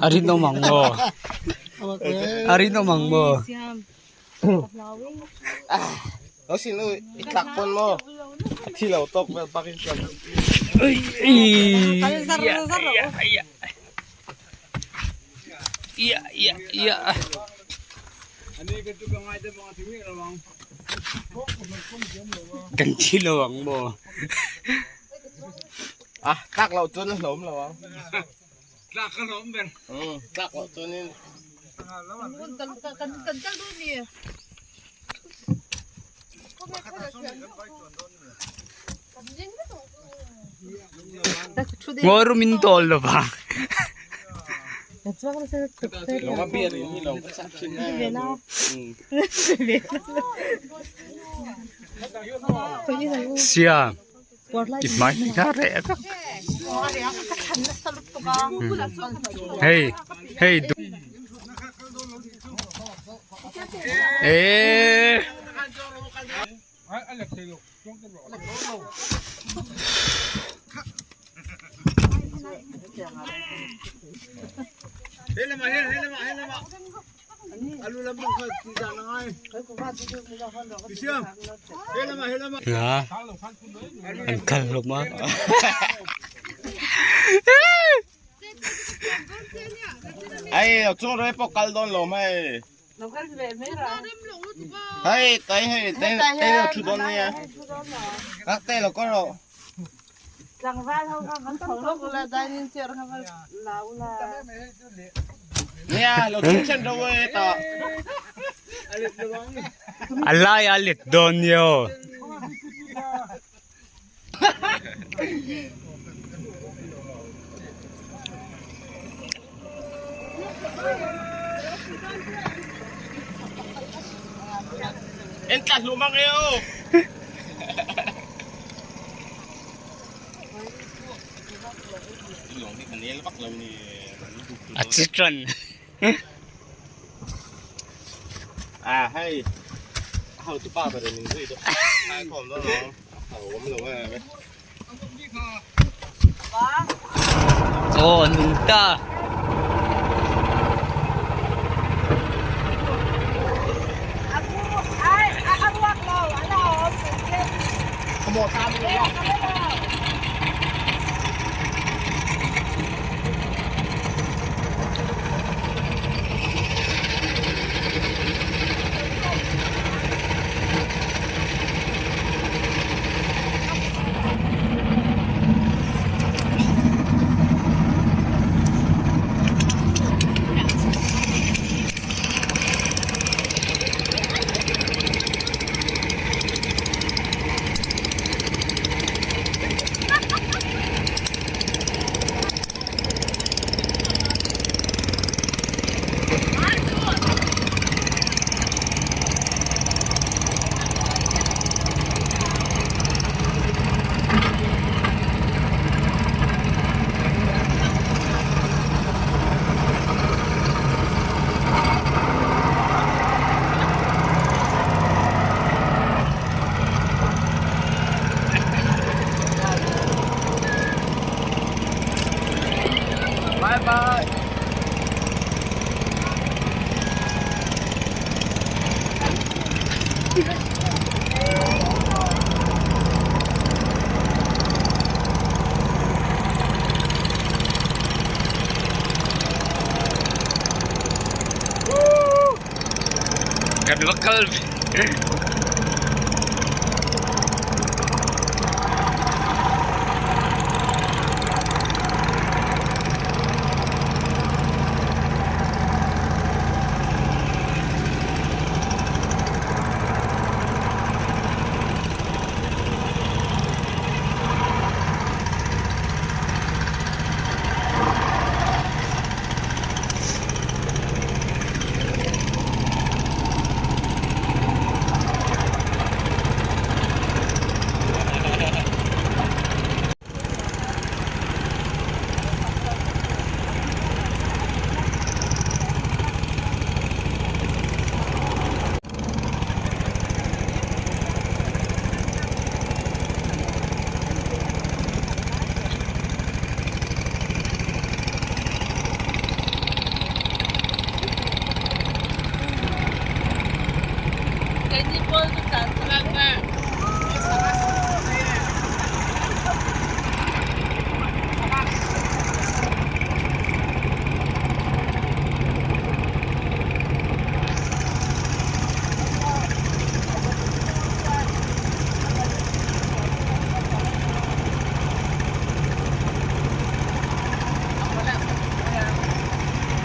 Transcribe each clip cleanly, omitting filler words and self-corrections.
A rinawm ang maw? A rinawm ang maw? Kan thi lo ang maw? Tlak loh chuan a hlawm lo ang. Tlak ka hlawm ber. Tlak loh chuanin. Ngawi ru min tawl lo vang. Sia i hmai kha reh vek. Hei hei eee. An kal hlawm a. Ai chung rei pawh kal dawn lo mai. Hei tai hei tai tai lo thu dawn nia. Kak te lo kawr rawh. Tlangval ho kha van tho lawk ula dining chair kha va la ula. Nia lo thu chen ro e ta. A lai a let dawn nia aw. En tla hlum ang e aw. A chi tran. À hei hau tu pa ber min zui deuh ai khawm dawn lo a awm lo e. Aw nung ta. Bye bye. Kan va kal ve.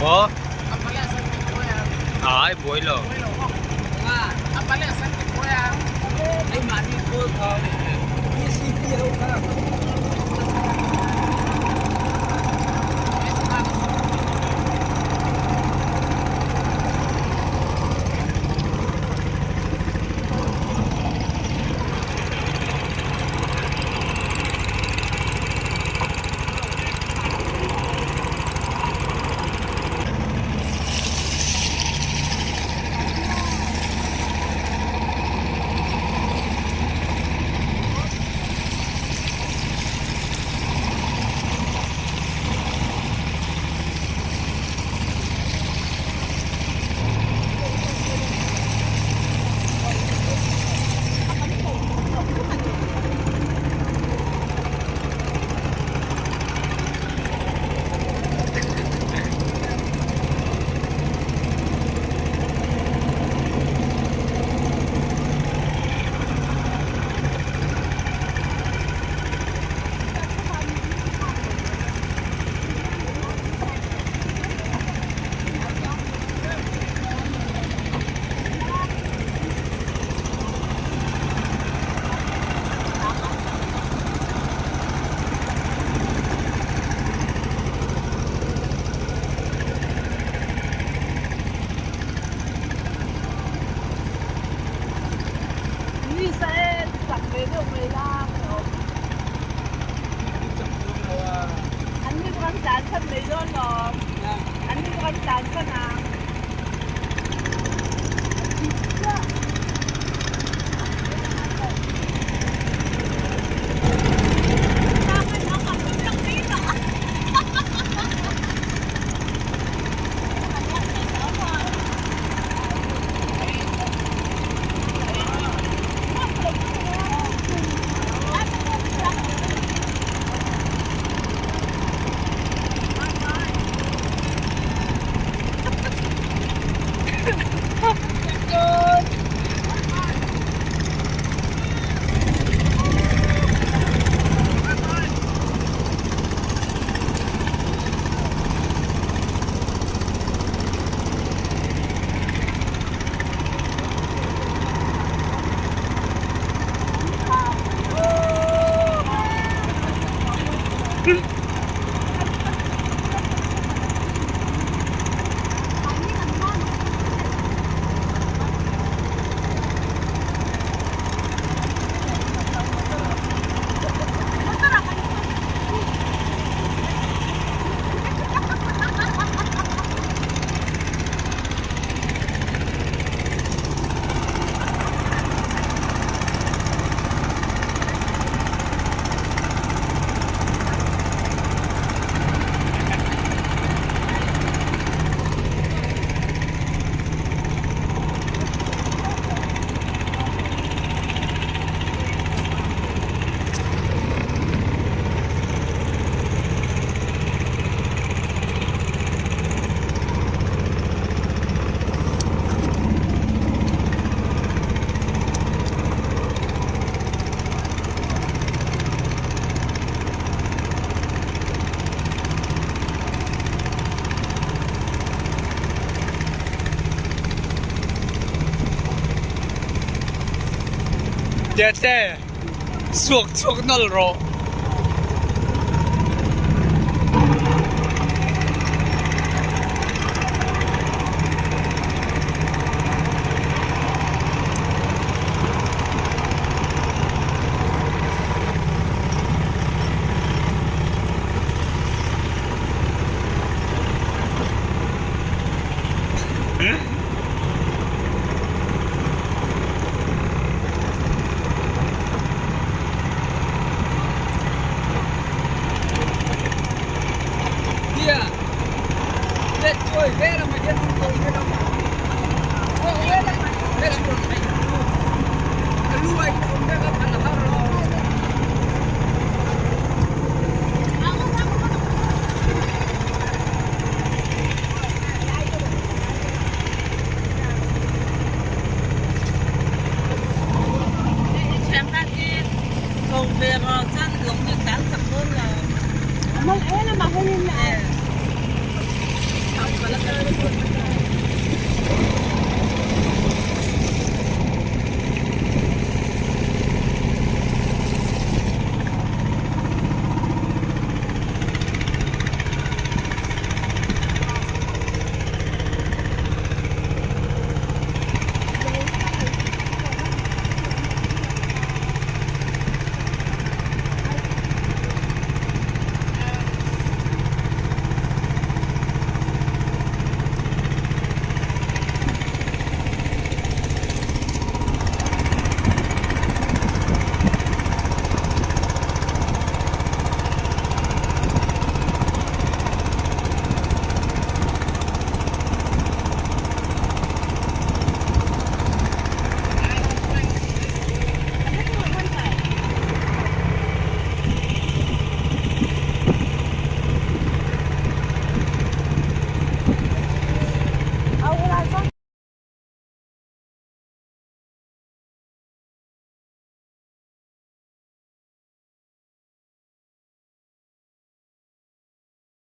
Maw? Ai buai lo. Tete suak chhuak nawlh rawh.